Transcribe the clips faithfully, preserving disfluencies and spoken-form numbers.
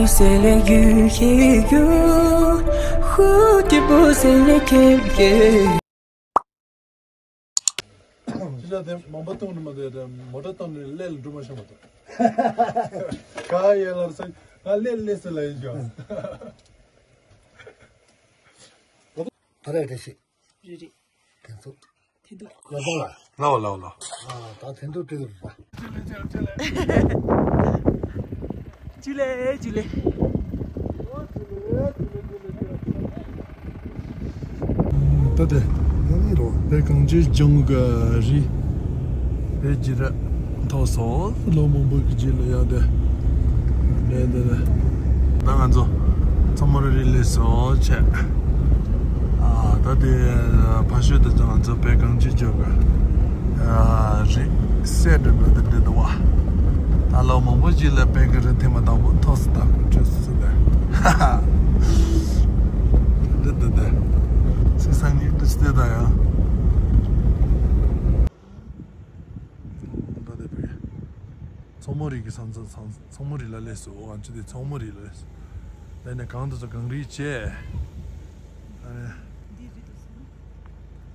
C'est les yeux qui jouent, route de beau, c'est les quais. ཅི་བྱ་དེ་མང་པོ་བཏང་ནི་མ་གཏོགས་མོ་ཊ་བཏང་ནི་ལས་ལ་འགྲོ་མ་ཤེས་མ་གཏོགས། ག་ཡེ་ལར་སོང་ང་ལས་ལས་སུ་ལ་ཡིན་ཀྱང་། ད་རེས་རེ་ཞིག་རེ་རེ། དེ་ཚོ། དེ་འདུག་ལ་ད་ལ། ལའོ་ལའོ་ལའོ། ཨ་ད་དེ་འདུག་དེ་འདུག་པ། ཇུ་ལེ་ཇུ་ལེ། ད་དེ། ཡང་ནི་རོ། དེ་གངས་ཅན་ལྗོངས་ཀྱི་རི། དེ་རྗེས་ར་མཐོ་སོང་ལོ་མང་པོ་གི་རྗེས་ལ་ཡང་དེ། དེ་དེ་དེ། ད་ང་ཚོ་མཚོ་མོ་རི་རི་ལས་སོ་ཆེ། ཨ་ད་དེ་ཕ་ཤོད་དུ་ང་ཚོ་བོད་གངས་ཅན་ལྗོངས་ཀྱི་རི་སེ་འདྲ་མི་འདི་འདི་འདུག་བ། ད་ལོ་མང་པོ་རྗེས་ལ་བོད་ཀྱི་རི་ཐེངས་མ་དང་པོ་མཐོ་སུ་ད་ཁོ་ཆུ་སུ་ད། འདི་འདི་འདི། སེ་སང་ཉིད་དུ་སྟེ་ད་ཡང་། ད་དེ་བོད། མཚོ་མོ་རི་གི་ས་མཚོ་ས་མཚོ་མོ་རི་ལ་སླེབས་སོ། ང་ཚོ་དེ་མཚོ་མོ་རི་ལ་སླེབས་སོ། ད་ནས་གང་དུ་ཚོ་གངས་རི་བྱས། ཨ་ནི།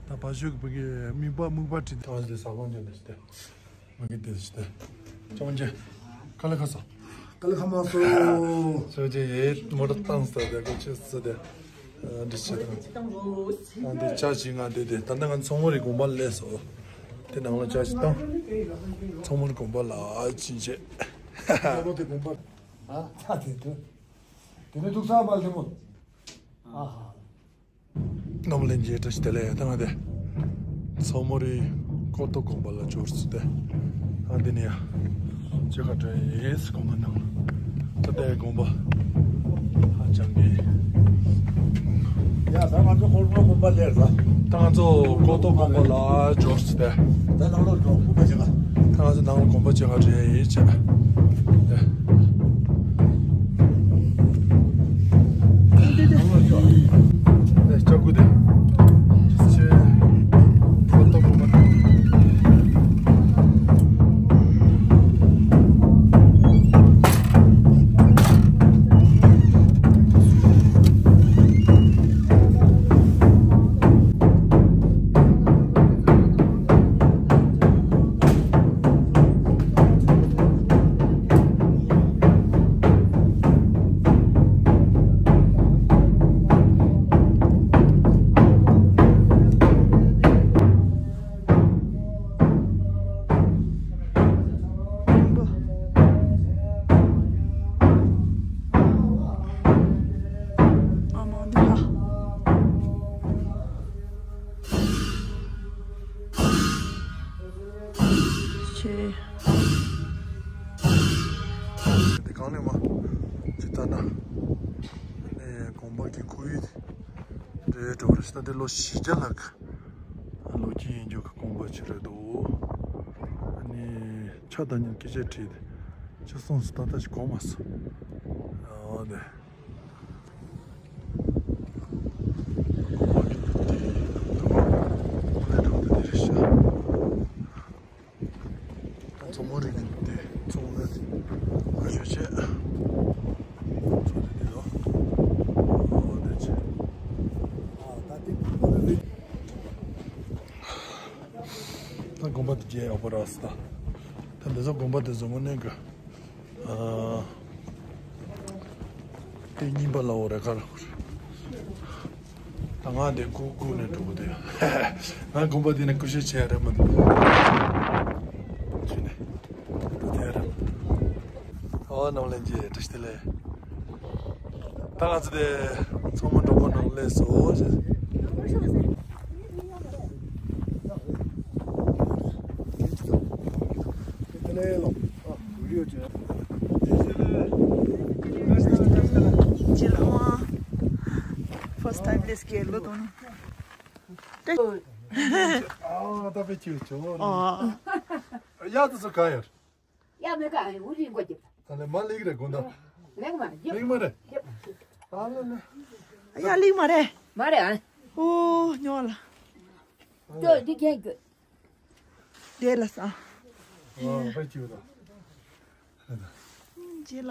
ད་ཕ་ཤོད་ཀྱི་ཕ་གི་མིག་པ་སྨུག་པ་བྲིས་ཏེ། ང་ཚོ་དེ་ས་ཁོངས་ཀྱི་འདི་ཞིག་སྟེ། མ་གི་དེ་ཞིག་སྟེ། ཅོང་ཅེ། ཀ་ལི་ཁ་སོ། ཀ་ལི་ཁ་མ་སོ། ཅོང་ཅེ་ཡེ་མོ་ཊ་བཏང་སོ་དེ་གོ་ཆེ་སོ་དེ། འདི་བྱེད་དང་། ཨ་འདི་ཅ་ཅི་ང་འདི་དེ་ད་ནི་ང་མཚོ་མོ་རི་དགོན་པ་སླེབས་སོ། དེ་ནང་ལ་ཅ་ཅི་བཏང་། མཚོ་མོ་རི་དགོན་པ་ལ་ཨ་ཅི་བྱེད། མཚོ་མོ་དེ་དགོན་པ། ཨ་ཅ་དེ་དེ། དེ་ནི་ཐུག་ས་མ་ལེ་མོ། ཨ་ཧ། རྣམ་ལྷན་རྒྱས་བཀྲ་ཤིས་བདེ་ལེགས། ད་ང་དེ་མཚོ་མོ་རི་ཀོ་ཏོ་དགོན་པ་ལ་འབྱོར་སོང་སྟེ། ཨ་འདི་ནས་ཡང་ཅི་ག་འདྲ་ཡིན་དགོན་པ་ནང་ད་ལྟའི་དགོན་པ་ཧ་ཅང་གི། ཡ་ད་ང་ཚོ་ཀོ་ཏོ་དགོན་པ་སླེབས་ལ། ད་ང་ཚོ་ཀོ་ཏོ་དགོན་པ་ལ་འབྱོར་སོང་སྟེ། ད་ནང་ལོགས་འགྲོ་དགོན་པ་ཅི་ག་ད་ང་ཚོ་ནང་ལ་དགོན་པ་ཅི་ག་རེད་ཡིན་བྱས། ལྕགས་སྐུ་དེ། ཅི་ཆེ། ཁོ་ཏོ་ཁོ་མ་ཏོ། ཆེ། དེ་གང་ལས་མ། ཇི་ལྟར་ན། ཨེ་དགོན་པ་གི་ཁོར་ཡུག་རེད་འགྲོ་རེད་ཟེར་ན་དེ་ལོ་བཞི་བརྒྱ་ལྷག་ལོ་རྒྱུས་ཡིན་རྒྱུ་གི་དགོན་པ་ཅིག་རེད་འདུག་ཨ་ནི་ཕྱག་དང་གཉིས་སྐད་ཆ་དྲིས་ཏེ་ཅི་གསུངས་སོ། ད་ལྟ་ཞིག་གོ་མ་སོང་། ཨ་ནི། མཚོ་མོ་རི་དེ་མཚོ་མོ་རི་དེ་ཨ་ཞོ་ཆེ། མཚོ་དེ་དེ་ལོ། ཨོ་དེ་ཆེ། ད་དགོན་པ་དེ་རྒྱས་ཡག་པོ་རག་སོང་ད། ད་འདི་ཚོ་དགོན་པ་དེ་ཚོ་དངོས་གནས་གི། ཨ། དེ་གཉིས་པ་ལ་འོ་རེ་ཁ་ར་ཧུར། ད་ང་དེ་ཀུ་ཀུ་ནས་འགྲོ་གི་འདུག་ང་དགོན་པ་དེ་ནས་ཀུ་ཤུ་བྱས་རེད་མི་འདུག་ཅི་ནས་འགྲོ་དེ་རེད། ཨོ་རྣམ་ལྷན་རྒྱས་བཀྲ་ཤིས་བདེ་ལེགས། ད་ང་ཚོ་དེ་མཚོ་མོ་འགྲོ་པོ་ནང་སླེབས་སོ། First time let's get a little. ཨ་ད་པེ་ཅིའུ་ཅོ། ཨ། ཡ་དུ་སུ་ག་ཡར། ཡ་མེ་ག་ཨ་ཡུ་རི་འགོ་ཅིབ། ཨ་ལེ་མ་ལིག་རེ་དགོན་ད། ལེགས་མ་རེད། ལིག་མ་རེད། ཨ་ལེ་ལེ། ཡ་ལིག་མ་རེད། མ་རེད་ཨ། ཨོ་ཉོ་ལ། ཅོ་འདི་རྒྱན་ཅོ། དེ་ལ་ས། ཨ་པ་ཅིའུ་ད། ཇི་ལ།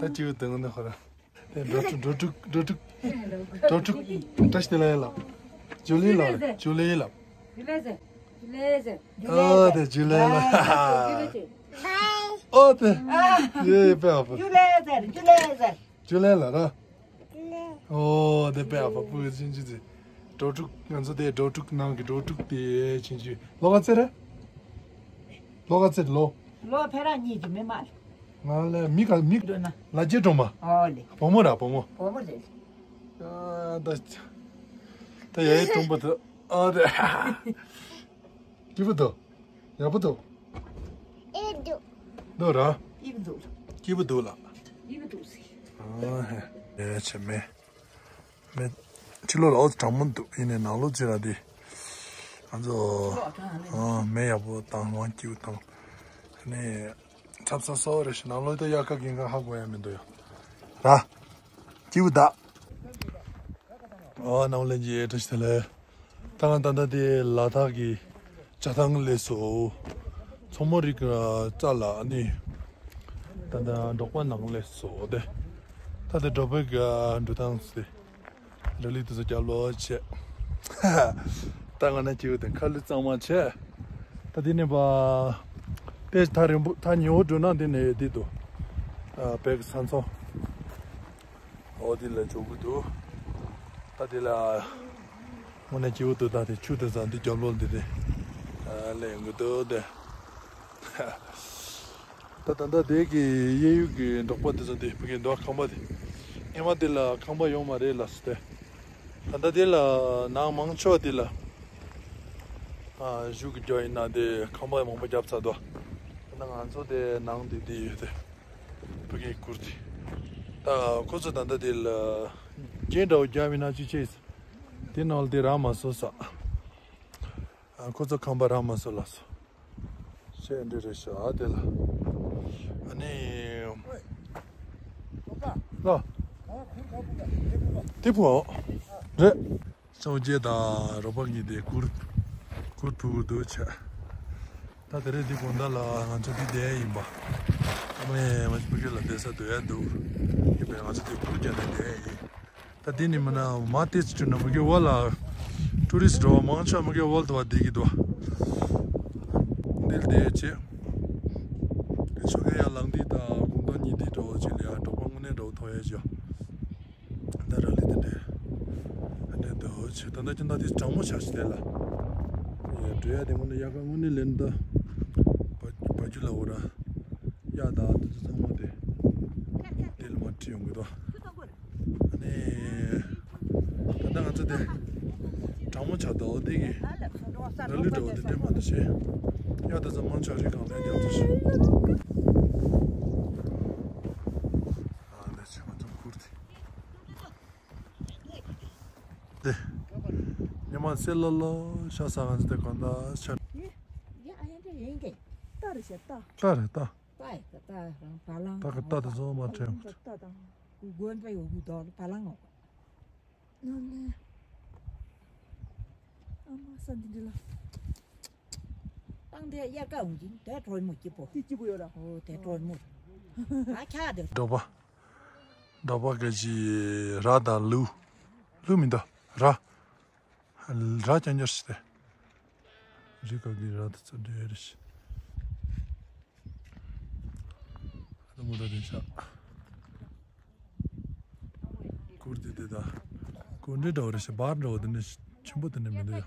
ད་ཅིའུ་དེ་ངོ་ནས་ཧོ་ར། དེ་འགྲོ་དྲུག་འགྲོ་དྲུག་འགྲོ་དྲུག་འགྲོ་དྲུག་བཀྲ་ཤིས་བདེ་ལེགས་ལ། ཇུ་ལེ་ལ་ཇུ་ལེ་ལ། ཨོ་དེ་ཇུ་ལེ་ལ། ཨོ་དེ། ཡེ་པེ་ཨ་པ། ཇུ་ལེ་ལ་ར། ཨོ་དེ་པེ་ཨ་པ་པུ་ཅིན་ཅི་ཟེ། འགྲོ་དྲུག་ང་ཚོ་དེ་འགྲོ་དྲུག་ནང་གི་འགྲོ་དྲུག་དེ་ཅིན་ཅི་ལོ་ག་ཚེ་རེད། ལོ་ག་ཚེ་ལོ། ལོ་ཕེ་ར་གཉིས་ཀྱི་མི་མ་རེད། ང་ལ་མི་ག་མི་འགྲོ་ན། ལ་རྒྱའི་སྒྲོལ་མ། ཨོ་ལེ། བུ་མོ་ར་བུ་མོ། བུ་མོ་རེད། ཨ་ད། ད་ཡའི་སྟོང་པ་ད། ཨ་ད། སྐྱིད་པོ་འདུག་ཡག་པོ་འདུག་ཨེ་འདུག་འདུག་ར། སྐྱིད་པོ་འདུག་སྐྱིད་པོ་འདུག་ལ། སྐྱིད་པོ་འདུག་ཟེར། ཨ་ཧེ། ཡ་ཆེ་མེ། མེ། ཕྱི་ལོགས་ལ་ཨོ་ཙི་གྲང་མོ་འདུག་ཡིན་ནའི་ནང་ལོགས་ཅིག་ལ་དེ། ང་ཚོ། ཨ་མེ་ཡག་པོ་བཏང་དབང་སྐྱིད་པོ་བཏང་། ནས། འཁྲབ་ས་སོགས་རེ་ཞིག་ནང་ལོགས་ད་དབྱར་ཁ་རྒན་ཁ་ཧ་གོ་ཡ་མི་འདུག་ཡ། ར། སྐྱིད་པོ་ད། ཨོ་ནང་ལན་གྱི་བཀྲ་ཤིས་བདེ་ལེགས། ད་ང་ད་ལྟ་དེ་ལ་དྭགས་ཀྱི་ཇ་ཐང་སླེབས་སོ། མཚོ་མོ་རི་གི་རྩ་ལ་ནི། ད་ལྟ་འབྲོག་པ་ནང་སླེབས་སོ་དེ། ད་དེ་འབྲོག་པའི་གི་འགྲོ་སྟངས་དེ། ར་ལི་དེ་ཚོ་རྒྱབ་ལོག་བྱས། ད་ང་ན་སྐྱིད་པོ་དེ་ཁ་ལུད་གཙང་མ་བྱས། ད་དེ་ནས་པ། དེ་ད་རིང་པོ་ད་ཉི་འོ་འགྲོ་ན་དེ་ནས་དེ་དུ། ཨ་བེག་ས་མཚོ། འོ་དེ་ལ་འཇོག་གི་འདུག་ད་དེ་ལ། དངོས་གནས་སྐྱིད་པོ་འདུག་ད་དེ་ཆུ་དེ་ཚང་འདི་རྒྱབ་ལོགས་འདི་དེ། ཨ་ལས་ཡོང་གི་འདུག་དེ། ད་ད་ལྟ་དེ་གི་གཡས་གཡོན་གྱི་འབྲོག་པ་དེ་ཚོ་དེ་ཕ་གི་འདུག་ཁང་པ་དེ། སྔས་མ་དེ་ལ་ཁང་པ་ཡོད་མ་རེད་ལགས་སོ་དེ། ད་ལྟ་དེ་ལ་ནང་མང་ཆོག་དེ་ལ། ཨ་གཞུག་གི་རྒྱུ་ཡིན་ན་དེ་ཁང་པ་མང་པོ་བརྒྱབ་ཚར་འདུག་ད་ང་ཚོ་དེ་ནང་དེ་དེ་ཡོད་དེ། ཕ་གི་གུར་དེ། ད་ཁོ་ཚོ་ད་ལྟ་དེ་ལ་རྒྱན་འདྲ་བོ་རྒྱབ་ཡིན་ན་ཅི་བྱེད། དེ་ནང་ལ་དེ་རག་མ་སོང་ས། ཨ་ཁོ་ཚོ་ཁང་པ་རག་མ་སོང་ལགས་སོ། ཤེས་འདྲི་རེད་ཤག་ཨ་དེ་ལ། ཨ་ནི། ལ། དེ་བུའོ། རེད། སངས་རྒྱས་དང་རོགས་པ་གཉིས་དེ་གུར། གུར་ཕུབ་འདུག་བྱས། ད་དེ་རེད་འདི་དགོང་དག་ལ་ང་ཚོ་འདི་བསྡད་ཡིན་པ། ཨ་མའི་མ་ཕ་གི་ལ་བསྡད་ས་སྡོད་ཡ་འདུག་ཡིན་པས་ང་ཚོ་འདི་གུར་རྒྱབ་ནས་བསྡད་ཡིན། ད་འདི་ནི་མིན་ན་མ་ཏིས་ཆུ་ན་མ་གི་བ་ལ། ཊུ་རི་སི་འགྲོ་བ་མང་ཆེ་མ་གི་བ་ལ་དུ་བ་བསྡད་ཀྱི་འདུག་འདི་ལ་བསྡད་བྱས། དེ་ཆོ་ག་ཡ་ལང་འདི་དང་གུང་ཐང་གཉིས་འདི་འགྲོ་བ་ཅིག་ལ་ཡ་འགྲོ་བ་དངོས་གནས་འགྲོ་བ་ཐོ་ཡ་ཅིག་ད་ར་ལི་དེ་འདྲས། ཨ་འདྲས་འདུག་བྱས་ད་ལྟ་ཅི་འདྲ་དེ་གྲང་མོ་ཆགས་ཤི་དེ་ལ། འགྲོ་ཡ་དེ་དངོས་གནས་ཡ་ག་དངོས་གནས་ལེན་ད། བ་བ་རྒྱུ་ལ་འོ་ར། ཡ་ད་དེ་ཚོ་ཚང་མ་དེ། དེ་ལ་མ་ཁྲིད་ཡོང་གི་འདུག་ཨ་ནི། ད་ལྟ་ང་ཚོ་དེ། གྲང་མོ་ཆགས་འདུག་དེ་གི། ར་ལི་འགྲོ་བ་དེ་འདྲས་མ་འདུག་ཤེས། ཡ་ད་ཚོ་མང་ཆ་རི་གང་ལས་རྒྱབ་ཚོ་ཤེས། ཨ་ནི་ཆེ་ང་ཚོ་ཁུར་དེ། དེ། ཉི་མ་སེ་ལོ་ལོ་ཤ་ས་ང་ཚོ་དེ་གང་ད་ཤ། ཡ་ཨ་ཡ་འདྲ་ཡིན་གི། ཏ་རེ་ཤ་ཏ། ཏ་རེ་ཏ། ཏ་ཡི་ཀ་ཏ་རང་བ་ལང་། ཏ་ཀ་ཏ་དེ་ཚོ་མ་དྲན། ཏ་དང་། དགོན་པ་ཡོད་གི་དོ་བ་ལང་ངོ་། ནོ་ལེ། ཨ་མ་ས་འདི་འདི་ལ། ཏང་དེ་དབྱར་ཁ་འོང་གི་དེ་དྲོན་མོ་སྐྱིད་པོ། དེ་སྐྱིད་པོ་ཡོད་ར། ཨོ་དེ་དྲོན་མོ། ཨ་ཁྱག་དེ། འབྲོག་པ། འབྲོག་པ་ག་ཅི་ར་དང་ལུག་ལུག་མི་འདུག་ར། ར་རྐྱང་རྐྱང་ཞིག་སྟེ། རི་ག་གི་ར་དེ་ཚོ་འདྲེ་རེ་ཞིག་ཨ་མོ་ད་དེ་ཤ། གུར་དེ་དེ་ད། གུར་འདྲེ་འདྲ་བོ་རེ་ཞིག་བར་འདྲ་བོ་དེ་ནས་ཆེན་པོ་དེ་ནས་མི་འདུག་ཡ།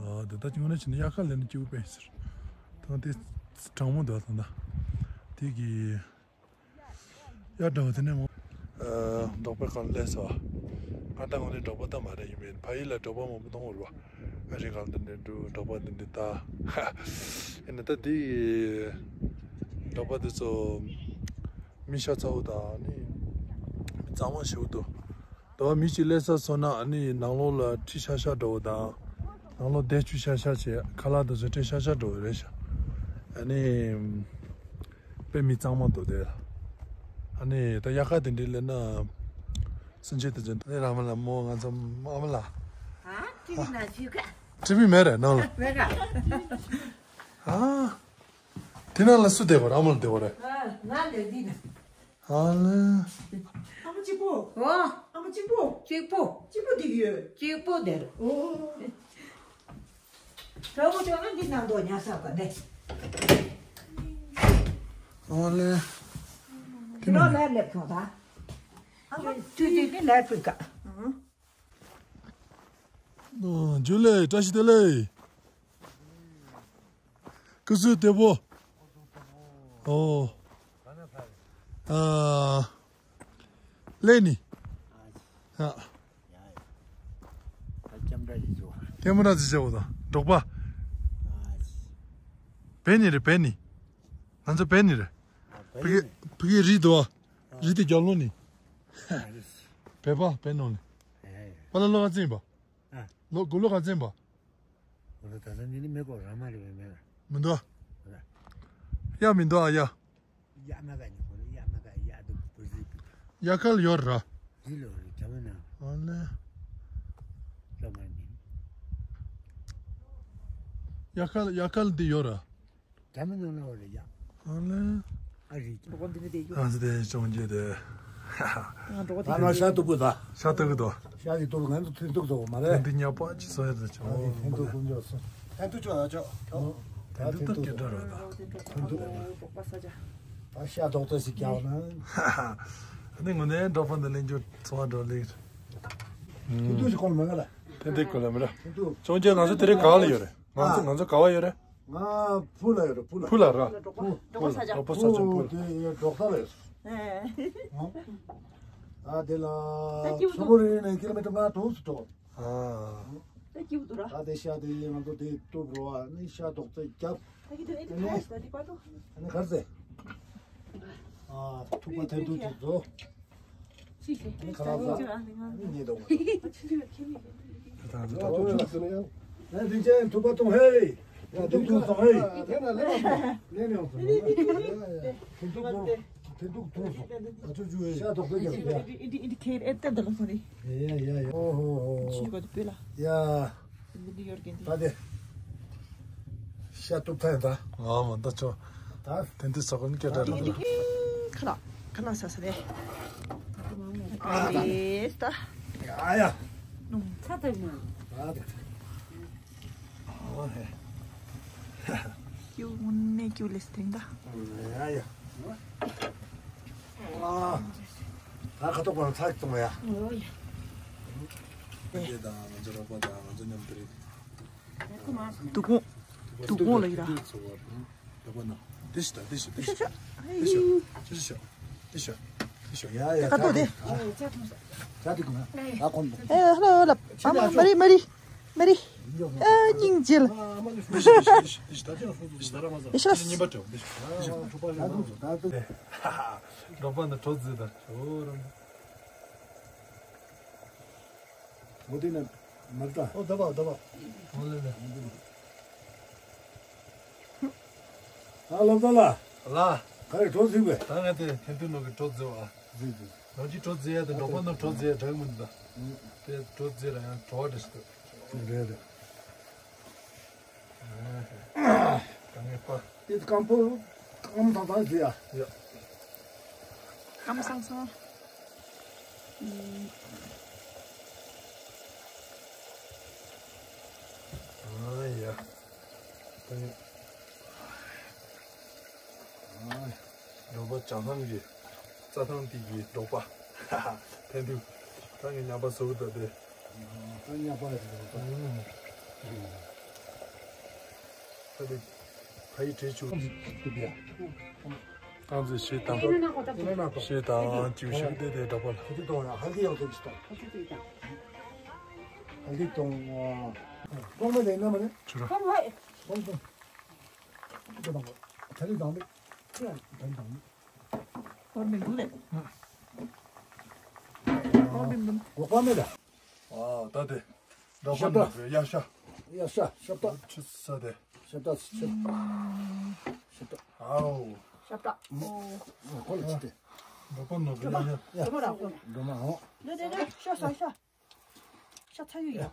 ཨ་དེ་ད་ཅི་ངོ་ན་ཕྱིན་ན་དབྱར་ཁ་ལེན་ན་སྐྱིད་པོ་དཔེ་ཟེར། ད་དེ་གྲང་མོ་འདུག་ད་ད། དེ་གི། ཡ་འདྲ་བ་དེ་ནས་མོ། ཨ་འབྲོག་པའི་ཁང་སླེབས་སོ། ང་ད་ངོ་ནས་འབྲོག་པ་ད་མ་རེད་ཡིན་མིན་ཕ་ཡུལ་ལ་འབྲོག་པ་མང་པོ་མཐོང་བ་རེད་བ། ཨ་རི་གང་དུ་འདྲེ་འགྲོ་འབྲོག་པ་འདི་འདི་ད། ཡིན་ན་ད་འདི། འབྲོག་པ་འདི་ཚོ། མི་ཤ་ཚ་བོ་དང་ནི། མི་གཙང་མ་ཞེ་པོ་འདུག་ད་བ་མི་གཅིག་སླེབས་ས་སོང་ན་ཨ་ནི་ནང་ལོགས་ལ་ཁྲི་ཤ་ཤ་འདྲ་བོ་དང་། ནང་ལོགས་སྡེ་བཅུ་ཤ་ཤ་བྱས་ཁ་ལག་དེ་ཚོ་སྤྲད་ཤ་ཤ་འདྲ་བོ་རེད་ཤག་ཨ་ནི། དཔེ་མི་གཙང་མ་འདུག་དེ། ཨ་ནི་ད་དབྱར་ཁ་དེ་འདྲའི་སླེབས་ན། སུན་ཆད་དུ་འཛིན་ཨ་ནི་ར་མ་ལ་མོ་ང་ཚོ་ཨ་མ་ལ། ཨ་ཏི་བི་ན་ཞུ་ག་ཏི་བི་མེད་རེད་ནང་ལ། མེད་ག་ཨ་དེ་ནང་ལ་སུ་བསྡད་གོ་ར་ཨ་མ་ལ་བསྡད་གོ་རེད། ང་ལ་འདི་ན། ཨ་ལེ། ཨ་མ་གཅིག་པོ། ཨོ། ཨ་མ་གཅིག་པོ། གཅིག་པོ། གཅིག་པོ་འདི་ཡོད། གཅིག་པོ་འདིར། ཨོ། གྲོགས་པོ་ཅོག་ན་འདི་ནང་དུ་ཉར་ས་ག་ནས། ཨོ་ལེ། ཁྱི་རོ་ལ་སླེབས་སོང་ད། ཨ་མ་དུས་དུས་ནི་ལ་སྤྲུལ་ག་ཨོ། ཇུ་ལེ་བཀྲ་ཤིས་བདེ་ལེགས། སྐུ་གཟུགས་བདེ་པོ། ཨོ། ཨ། ལེ་ནི། ཨ། ལྟད་མོ་ར་ཅི་བྱེད་འོ་ད་འབྲོག་པ། བེ་ནི་རེད་བེ་ནི། ང་ཚོ་བེ་ནི་རེད། ཕ་གི་ཕ་གི་རི་དོ། རི་དེ་རྒྱབ་ལོགས་ནི། བེ་པ་བེ་ནོ་ནི། པ་ལ་ལོ་ག་ཚིན་པ། ལོ་དགུ་ལོ་ག་ཚིན་པ། འོ་ད་ད་ནི་ནི་མི་གོ་ར་མ་རེ་བའི་མེ་མི་འདུག་ཨ། ཡ་མི་འདུག་ཨ་ཡ། ཡ་མ་ག་ནི་གོ་ཡ་མ་ག་ཡ་དུ་བུ་ཟི་བུ། ཡ་ཁལ་ཡོད་ར། ཟི་ལོ་རི་ཇ་མ་ན། ཨ་ལེ། ཇ་མ་ནི། ཡ་ཁལ་ཡ་ཁལ་འདི་ཡོད་ར། ཇ་མ་ན་ལ་འོ་རེ་ཡ། ཨ་ལེ། ཨ་རི། ང་ཚོ་དེ་ཅོང་ཇེ་དེ། ང་འགྲོ་བ་ང་དེ་ལ་ཤ་གཏུབ་གི་ད། ཤ་གཏུབ་གི་ད། ཤ་གི་གཏུབ་ང་ཚོ་ཐུན་གཏུབ་ཚོགས་མ་རེད། ཐུན་གཏུབ་ཉག་པ་ཅི་སོ་ཡ་ད་ཅོ། ཨ་དེ་ཐུན་གཏུབ་ཀུན་ཅོ་སོ། ཐུན་གཏུབ་ཅོ་ཡ་ཅོ། ཐུན་གཏུབ་ད་སྐད་སྒྲ་རོ་ད། ཐུན་གཏུབ། ད་ཤ་རྡོག་ཏོ་ཞིག་རྒྱག་ན། ཨ་ནི་ངོ་ནས་འགྲོ་པ་འདི་ལེན་རྒྱུ་ཚོ་བ་འགྲོ་ལེགས། ཐུན་གཏུབ་ཞིག་གོང་མ་ག་ལ། ཐུན་གཏུབ་གོ་ལ་མི་ར། ཐུན་གཏུབ། ཅོང་ཇེ་ང་ཚོ་དེ་རིང་ག་ལ་ཡོད་རེད། ང་ཚོ་ང་ཚོ་ག་བ་ཡོད་རེད། ང་ཕུ་ལ་ཡོད་རེད་ཕུ་ལ། ཕུ་ལ་ར། ཕུ། ཕུ་ལ་རྡོག་པ་ས་ཆ་ཕུ་ལ། དེ་ཡོད་འབྲོག་ས་ལ་ཡོད། ཨ་དེ་ལ་མཚོ་མོ་རི་ནས་ཀི་ལོ་མི་ཊར་ལྔ་དྲུག་ཙམ་འགྲོ། ཨ་དེ་ཤ་དེ་ང་ཚོ་དེ་གཏུབ་རོགས་ཨ་ནི་ཤ་རྡོག་རྩེ་རྒྱབ། ཨ་ནི་གར་ཟེ། ཨ་ཐུག་པ་ཐན་ཐུག་ཅིག་བཟོ། ཤ་གཏུབ་ཐལ་ད། ཨ་མ་ད་ཆོ། ད་དེ་འདི་ཚོ་ཀུན་སྐད་གྲགས་རེད། ཁ་ལག་ཁ་ལག་ས་ས་རེད། ཨ་ཡ། ཚ་ཐལ་ན། ད་དེ། ཨ་ཧེ། ཀྱུ་ནེ་ཀྱུ་ལེས་ཐེང་ད། ཡ་ཡ། ཨ། ད་ཁ་ཐོག་པ་ཚ་གཏོང་ཡ། ཨོ་ཡ། ཨ་ཅེ་དང་ང་ཚོ་རོགས་པ་དང་ང་ཚོ་མཉམ་དུ་རེད། དུག་ཀོང་། དུག་ཀོང་ལ་ཡིན་ར། དེ་ཞིག་དང་དེ་ཞིག་དེ་ཞིག་དེ་ཞིག་དེ་ཞིག་དེ་ཞིག་དེ་ཞིག་ཡ་ཡ། ད་ལྟོ་དེ། ད་དེ་ཀོང་ད་ཀོང་། ཨེ་ཧ་ལོ་ལ། ཨ་མ་མ་རི་མ་རི་མ་རི། ཨ་སྙིང་རྗེ་ལ། ཨེ་ཤ། རོགས་པ་ནི་གྲོ་རྫི་ད། ཨོ་རང་། མོ་དེ་ནས་མར་ལྟ། ཨོ་ད་བ་ད་བ། ཨོ་ལེ་ལེ། ཨ་ལོ་ད་ལ། ལ། ག་རེ་གྲོ་རྫི་བས། ད་ང་དེ་ཐན་ཐུན་ནོ་གི་གྲོ་རྫི་བ། རྫི་རྫི། ནོ་ཅི་གྲོ་རྫི་ཡ་དེ་འགྲོ་པ་ནོ་གྲོ་རྫི་ཡ་འདྲ་གི་མི་འདུག་ད། དེ་གྲོ་རྫི་ར་ཡང་གྲོ་བ་འདྲ་ཞིག་འདུག་རེད་རེད། ད་ངས་པ། དེ་སྐམ་པོ་སྐམ་ཐང་ཐང་ཟེར་ཡ། ཡ། སྐམ་སང་སང་། ཨ་ཡ། ད་ངས། འགྲོ་པ་བྱང་ཐང་གི་རྩྭ་ཐང་དེ་གི་འབྲོག་པ། ཐན་ཐུ། ད་ངས་ཉམས་པ་བཟོ་གི་འདུག་སྟེ། ད་ཉམས་པ་རེད་འདུག་ད། ད་དེ་ཕ་ཡི་བྲེལ་ཆུ། ཏང་ཙེ་ཞེ་དང་། ཞེ་དང་ཅིའུ་ཤིག་དེ་དེ་འདྲ་པ་ལ། ཧལ་དི་ཡང་ཏོག་ཙམ་གཏོང་། ཧལ་དི་གཏོང་། ཏོག་མ་དེ་ན་མ་རེད། ཆུ་ར། ཏོག་ཏོག་ད་རེས་དང་ད་རེས་དང་། ཨོར་མིན་དུ་ལེ། ཨོར་མིན་དུ། གོ་པ་མེད་ད། ཨ་ད་དེ། འདྲ་པོ་ཤ་ད། ཡ་ཤ། ཡ་ཤ་ཤ་ད། ཆུ་ས་དེ། ཤ་ད་ཤ། ཤ་ད། ཨའོ། ཤ་ད། ཨོ། ཁོ་ལ་ཅི་དེ། འགྲོ་པ་ནོར་བུ་ཡ་ཡ། འགྲོ་མ་ར་འགྲོ་མ། འགྲོ་མ་འོང་། ལེ་ལེ་ལེ་ཤ་ཟ་ཤ། ཤ་ཚ་ཡོད་ཡ།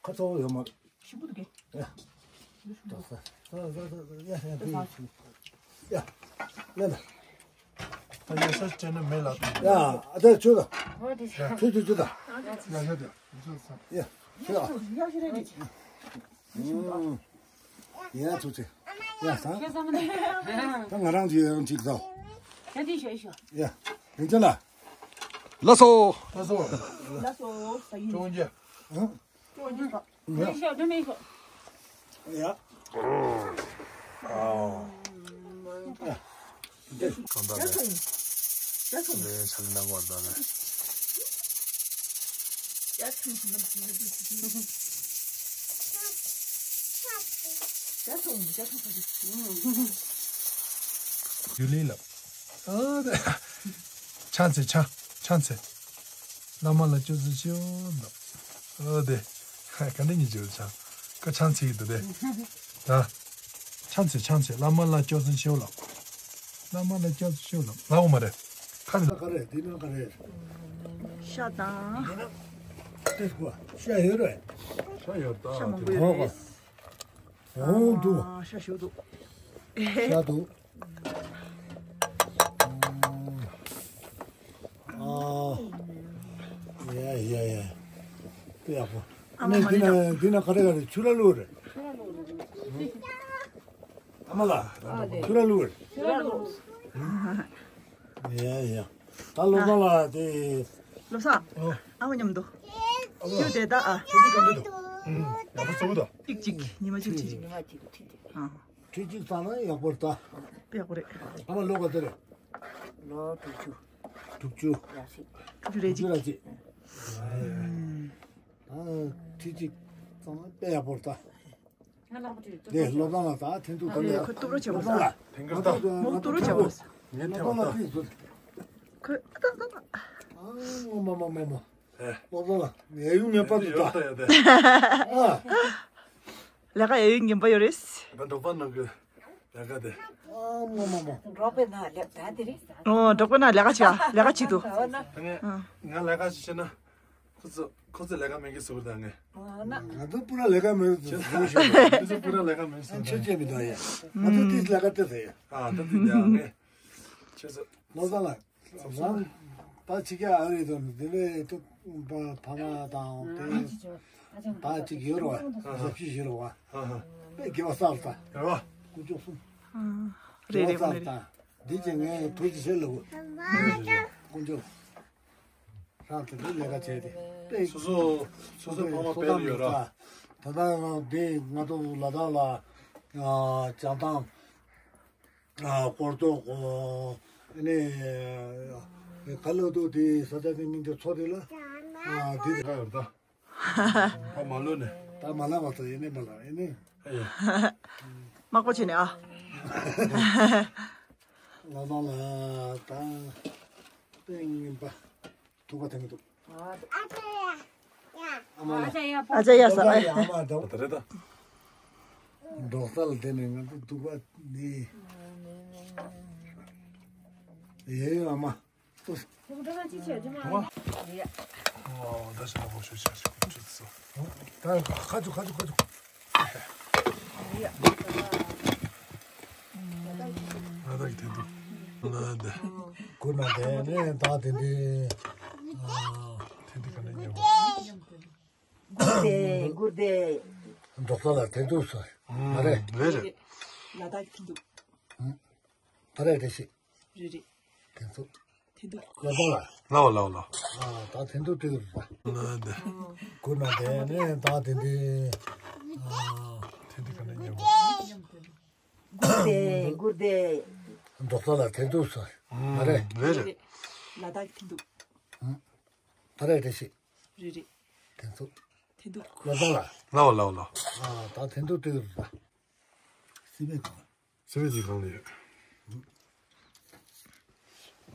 ཁ་ཚ་བོ་ཡོད་མ། ཞིམ་པོ་འདུག་གས། ཡ། འགྲོ་ས། ཡ་ཡ་ཡ་ཡ། ལེ་ལེ། ད་ཡ་ས་ཅན་ན་མེ་ལ། ཡ་ཨ་ད་ཆུ་ད། ཆུ་ཆུ་ཆུ་ད། ཡ་ཡ་ད། ཡ་ཆུ་ད། ཡ་ཆུ་ཆུ། ཡ་ཐུག་ཆེ། ཡ་ས། ད་ང་རང་གི་ཡང་ཅིག་ཟ། ཡ་དེ་ཤོད་ཤོད། ཡ། ཡིན་ཅི་ལ། ལགས་སོ། ལགས་སོ། ལགས་སོ། ས་ཡིན། ཅོང་ཅི། ཨང་། ཅོང་ཅི་ཤོད། ཅོང་ཅི་ཤོད། ཅོང་ཅི་ཤོད། ཡ། ཨོ། གང་ལྟར་ལས། ལས་ཆ་ལས་གནང་བར་ལྟར་ལས། ཡུ་ལི་ལ། ཨ། ཆང་ཚེ་ཆང་། ཆང་ཚེ། བླ་མ་ལ་སྐྱབས་སུ་མཆིའོ་ལབ། ཨོ་དེ། ག་འདྲ་ཉིད་བརྗོད་ཆང་། ཀ་ཆང་ཚིག་འདུག་དེ། ད། ཆང་ཚིག་ཆང་ཚིག་བླ་མ་ལ་སྐྱབས་སུ་མཆིའོ་ལབ། བླ་མ་ལ་སྐྱབས་སུ་མཆིའོ་ལབ། ལའོ་མ་རེད། ཁ་རེད། ཁ་རེད། འདི་ནང་ཁ་རེད། ཤ་དང་། ཤ་ཡོད་རེད། ཤ་ཡོད་ད། ཤ་མང་པོ་ཡོད་རེད། འོང་འདུག་ཤ་ཞུ་འདུག་ཤ་འདུག་ཨ། ཡ་ཡ་ཡ། དེ་ཡག་པོ། ཨ་མ་ནི་འདི་ན་འདི་ན་ག་རེ་ག་རེ་ཆུ་ར་ལུག་རེད། ཨ་མ་ལགས། ཆུ་ར་ལུག་རེད། ཡ་ཡ། ད་བློ་བཟང་ལགས་དེ། བློ་བཟང་། ཨ་མ་མཉམ་དུ། ཡུ་དེ་ད་ཨ། ཡག་པོ་བཟོ་གི་འདུག་ཏིག་ཅིག་ཉི་མ་གཅིག་ཅིག་ཨ། ཁྲི་གཅིག་ཚང་ན་ཡག་པོ་རེད་ད། དཔེ་ཡག་པོ་རེད། ཨ་མ་ལོ་ག་ཚོད་རེད། ལོ་དྲུག་ཅུ། དྲུག་ཅུ། ཡ་ཤི། དྲུག་ཅུ་རེ་གཅིག་ཨ། ཁྲི་གཅིག་ཚང་ན་དཔེ་ཡག་པོ་རེད་ད། ང་ལག་པ་དྲུག་ཅུ། དེ་བློ་བཟང་ལ་ད་ཐེན་ཐུག་ད་ལས། ཁོ་སྟུག་རོ་བྱེད་པ་རེད། ཐེན་ཀར་ད། མོ་སྟུག་རོ་བྱེད་པ་རེད། ངས་ཐེན་བ་ད། ཁོ་ཨ་ད་ད་ད། ཨ་ངོ་མ་མ་མ་མ། ཨེ། བློ་བཟང་ལ་ངས་ཡུན་ངེས་པར་དུ་ད། ཡོད་ད་ཡོད་ད། ཨ། ལས་ཀ་ཡ་ཡུན་ངན་པ་ཡོད་རེད། ད་འབྲོག་པ་ནང་གི་ལས་ཀ་དེ། ཨ་མ་མ་མ། འབྲོག་པའི་ནང་ལས་ད་དེ་རེད། ཨོ་འབྲོག་པའི་ནང་ལས་ཀ་བྱེད་ལས་ཀ་བྱེད་དུ། ད་ངས་ང་ལས་ཀ་ཞིག་བྱེད་ན། ཁོ་ཚོ་ཁོ་ཚོ་ལས་ཀ་མེད་གི་ཟེར་ད་ངས། ང་ཚོ་པུ་ར་ལས་ཀ་མེད་ཟེར་ཞུ། ཁོ་ཚོ་པུ་ར་ལས་ཀ་མེད་ཟེར། ཆོས་བྱེད་མི་འདུག་ཡ། ང་ཚོ་ཏིས་ལས་ཀ་ཏིས་ཟེར་ཡ། ཨ་ད་ཏིས་ཡ་ངས། ཁྱེད་ཚོ། ལོ་ཙཱ་ལགས། ང་ད་ཕྱི་རྒྱལ་ཨ་རི་དང་དེ་ནས་ཏུ་ཕ་མ་དང་དེ་ད་ཅིག་ཡོད་རེད་བ། ཞབས་ཕྱི་ཞུ་རེད་བ། དཔེ་དགེ་བ་བསགས་ད། རེད་བ། དཀོན་མཆོག་གསུམ། རེད་རེད་རེད། འདི་ཅིག་ངས་ཐུགས་རྗེ་ཆེ་ལབ་དགོས། དཀོན་མཆོག་རང་དེ་འདྲའི་ལས་ཀ་བྱས་ཏེ་དཔེ། སོ་སོ་སོ་སོ་ཕ་མ་སྤེལ་ཡོད་ར། ད་ལྟ་ང་འདི་ང་ཚོ་ལ་དྭགས་ལ་བྱང་ཐང་སྐོར་ཐོག་ཨ་ནི་ཁ་ལག་ཏུ་དེ་ས་ཆ་དེ་མིང་དེ་ཚོ་དེ་ལ་འདི་དེ་ག་ཡོད་ད། ཕ་མ་ལོ་ནས། ད་མ་ལ་བ་ཚོ་ཡིན་ནི་མ་ལ་ཡིན་ནི། ཨེ། མག་པོ་བྱས་ནས་ཨ། ལ་དྭགས་ལ་ད་དཔེ་ངན་པ། ཐུག་པ་དེ་མི་འདུག་ཨ་ཅག་ཡ་ས། ཨ་ཅག་ཡ་ས། ཨ་མ་འདྲ་བོ་དེ་རེད་ད། འབྲོག་ས་ལ་དེ་ནས་ང་ཚོ་འདུག་པ་འདི། ཡེ་ཨ་མ། ཨོ་ད་ཞེ་ན་བོ་ཤོད་ཤ་ཤོད་ཤོད་སོ། ད་ཁ་ཆུ་ཁ་ཆུ་ཁ་ཆུ། ང་ད་གི་དེ་འདུག་ང་ད། ཀུ་ན་དེ་ནས་ད་དེ་འདི། དེ་འདི་ག་ནས་ཉོ། གུར་དེ་གུར་དེ། འབྲོག་ས་ལ་དེ་འདུག་ས། མ་རེད། རེད་རེད། ལ་དྭགས་དེ་འདུག་ད་རེད་དེ་ཤི། རེད་རེད། དེ་འདུག་དེ་འདུག་ལ་དྭགས་ལ། ལའོ་ལའོ་ལའོ། ད་དེ་འདུག་དེ་འདུག་ང་ད། ཀུ་ན་དེ་ནས་ད་དེ་འདི། དེ་འདི་ག་ནས་ཉོ། གུར་དེ་གུར་དེ། འབྲོག་ས་ལ་དེ་འདུག་ས། མ་རེད། རེད་རེད། ལ་དྭགས་དེ་འདུག་ད་རེད་དེ་ཤི། རེད་རེད། དེ་ཚོ། དེ་འདུག་ལ་དྭགས་ལ། ལའོ་ལའོ་ལའོ། ད་དེ་འདུག་དེ་འདུག་སི་མེད་དང་། སི་མེད་ཅིག་གང་ལ་ཡོད།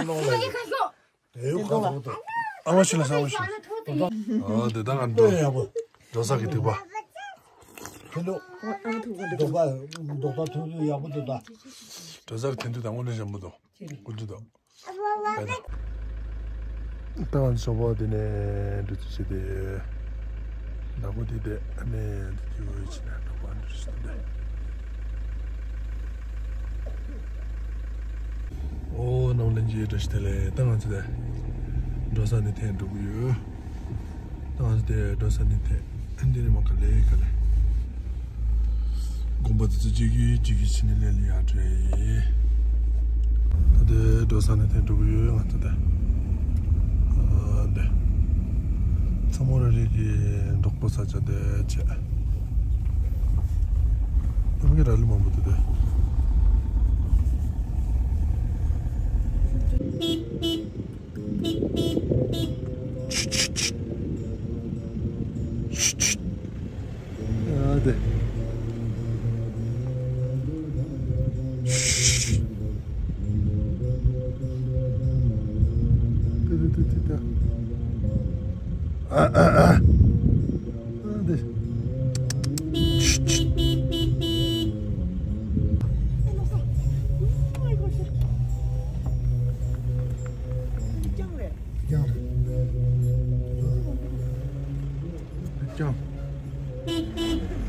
ལ་ནོ་ལ་ཡོད། དེའུ་ཁ་ཐོག་ཏུ། ཨ་མ་ཤི་ལ་ས་མ་ཤི། ཨ་དེ་ད་ང་འགྲོ། ཡག་པོ། འགྲོ་ས་གི་ཐིགས་པ། ཁྱེད་ཚོ། རྡོག་པ་རྡོག་པ་ཐུང་ཐུང་ཡག་པོ་འདུག་ད། འགྲོ་ས་གི་ཐིགས་ཐིགས་དང་དངོས་གནས་འཇམ་པོ་འདུག་ཀུན་སྤྱོད་དང་། ད་ང་ཚོ་ཞོགས་པ་དེ་ནས་འགྲོ་ཚུལ་བྱས་ཏེ། ཟླ་སྒོ་དེ་དེ་ཨ་ནེ་དེ་ཀྱི་འོད་ཕྱིན་ནས་འགྲོ་པ་འགྲོ་བཞིན་འདུག་ཨོ་རྣམས་ལྷན་རྒྱས་བཀྲ་ཤིས་བདེ་ལེགས། ད་ང་ཚོ་དེ་འགྲོ་ས་ནས་ཐད་འགྲོ་གི་ཡོད། ད་ང་ཚོ་དེ་འགྲོ་ས་ནས་ཐད། ཨ་འདི་ནས་མ་ག་ལེ་ག་ལེ། དགོན་པ་དེ་ཚོ་གཅིག་གིས་གཅིག་གིས་ཕྱི་ནས་ལས་ལ་ཡར་འགྲོ་ཡི། ད་དེ་འགྲོ་ས་ནས་ཐད་འགྲོ་གི་ཡོད་ང་ཚོ་དེ། ཨ་འདི། མཚོ་མོ་ར་རི་གི་འབྲོག་པ་ས་ཆ་དེ་བྱས། ཨ་མི་གི་ར་ལི་མང་པོ་འདུག་དེ། ཨ་དེ། ཏི་ཏི་ཏི་ཏི་ཏི། ཨ་ཨ་ཨ། ཨ་དེ། རྐྱང་རེད། རྐྱང་རེད། རྐྱང་།